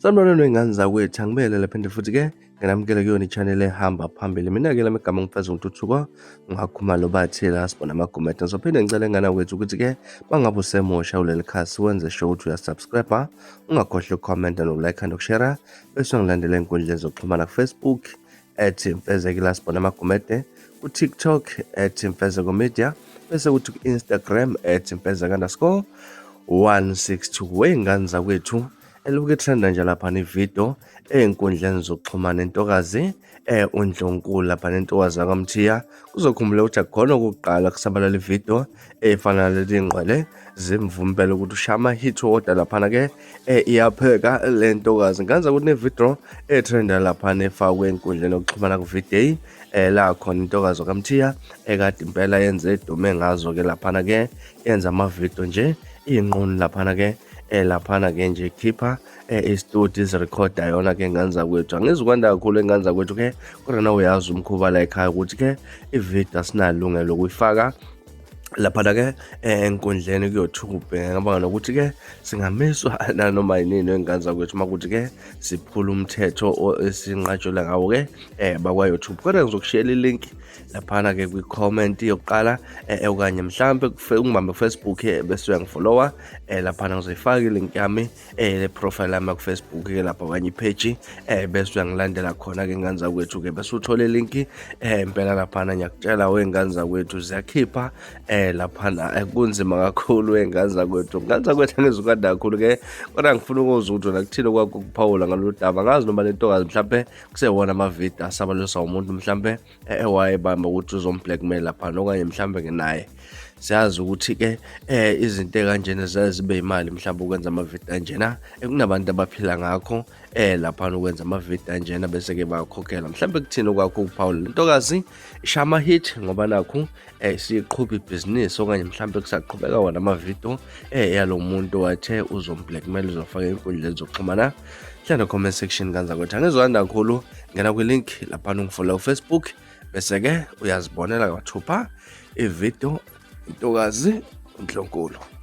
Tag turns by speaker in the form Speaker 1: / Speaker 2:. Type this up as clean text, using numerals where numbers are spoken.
Speaker 1: Sanibonani wey'ngane zakwethu, angibelele phinde futhi-ke nginamukele kuyona i-channel ehamba phambili. Mina-ke lami igama ngifeza ngithuthuka ngakhumalo bathi la sibona amagumede. Ngizophinde ngicele ngane kwethu ukuthi-ke mangabe usemusha kuleli khasi wenze sure ukuthi uyasubscribe, ungakhohlwa ukukhomenta nokulike nokushare bese ungilandela ey'nkundleni zokuxhumana ku-Facebook at Mfezeki la sibona amagumede, ku-TikTok at Mfezeko Media bese kuthi ku-Instagram at Mfezeko underscore 162. Wey'ngane zakwethu elokhu ethanda nje lapha nevidiyo ey'nkundleni zokuxhumana intokazi uNdlunkulu lapha nentokazi yakwaMthiya. Kuzokhumbula ukuthi akukhona okokuqala kusabalala ividiyo efana naleli ngqwele zimvumpela ukuthi ushaya ama-hit wodwa laphana-ke iyapheka le ntokazi. Ngenza ukuthi nevidiyo etrenda laphana efakwe enkundleni yokuxhumana ku-VDay la khona intokazi kaMthiya ekade impela yenze edume ngazo-ke laphana-ke yenza amavidiyo nje iy'nqunu laphana-ke laphana-ke nje khipha isitudi izirekhoda yona-ke ngane zakwethu. Angizukwanda kakhulu engane zakwethu-ke kodwa na uyazi umkhuba la ekhaya ukuthi-ke ividiyo asinalungelo lokuyifaka laphana-ke enkundleni kuyothube ngabanga nokuthi-ke singamiswa nanoma yinini wey'ngane zakwethu uma kuthi-ke siphula umthetho esinqatshelwe ngawo-ke bakwa-YouTube. Kodwa ngizokushiyela ilink laphana-ke kwi-comment yokuqala okanye mhlampe ungibambe ku-Facebook bese uyangifollowa laphana ngizoyifaka ilink yami le profile yami ku-Facebook ke lapha okanye ipage bese uyangilandela khona ke ngane zakwethu ke bese uthole ilink impela laphana ngiyakutshela wey'ngane zakwethu ziyakhipha laphana kunzima kakhulu wey'ngane zakwethu. Ngane zakwethu angizukwanda kakhulu ke kodwa ngifuna ukuzwa ukuthi wena kuthini okwakho ukuphawula ngalolu daba. Ngazi noma le ntokazi mhlampe kusewona amavidiyo asabalaliswa umuntu mhlampe ewayebamba ukuthi uzomblackmail laphana okanye mhlambe ke naye siyazi ukuthi-ke izinto ekanjena ziyaye zibe imali mhlawumbe ukwenza amavidiyo anjena kunabantu abaphila ngakho laphana ukwenza amavidiyo anjena bese-ke bakhokhela mhlawumbe kuthini okwakho ukuphawula le ntokazi ishaya ama-hit ngoba nakhu siqhuba ibhizinisi okanye mhlawumbe kusaqhubeka wona amavidiyo yalo muntu wathe uzomblackmail uzofaka ey'nkundleni zokuxhumana. Hlala comment section kanzakwethu angizwani kakhulu, ngena kwi-link laphana ungifollow ku-Facebook bese-ke uyazibonela mathupha ividiyo intokazi uNdlunkulu.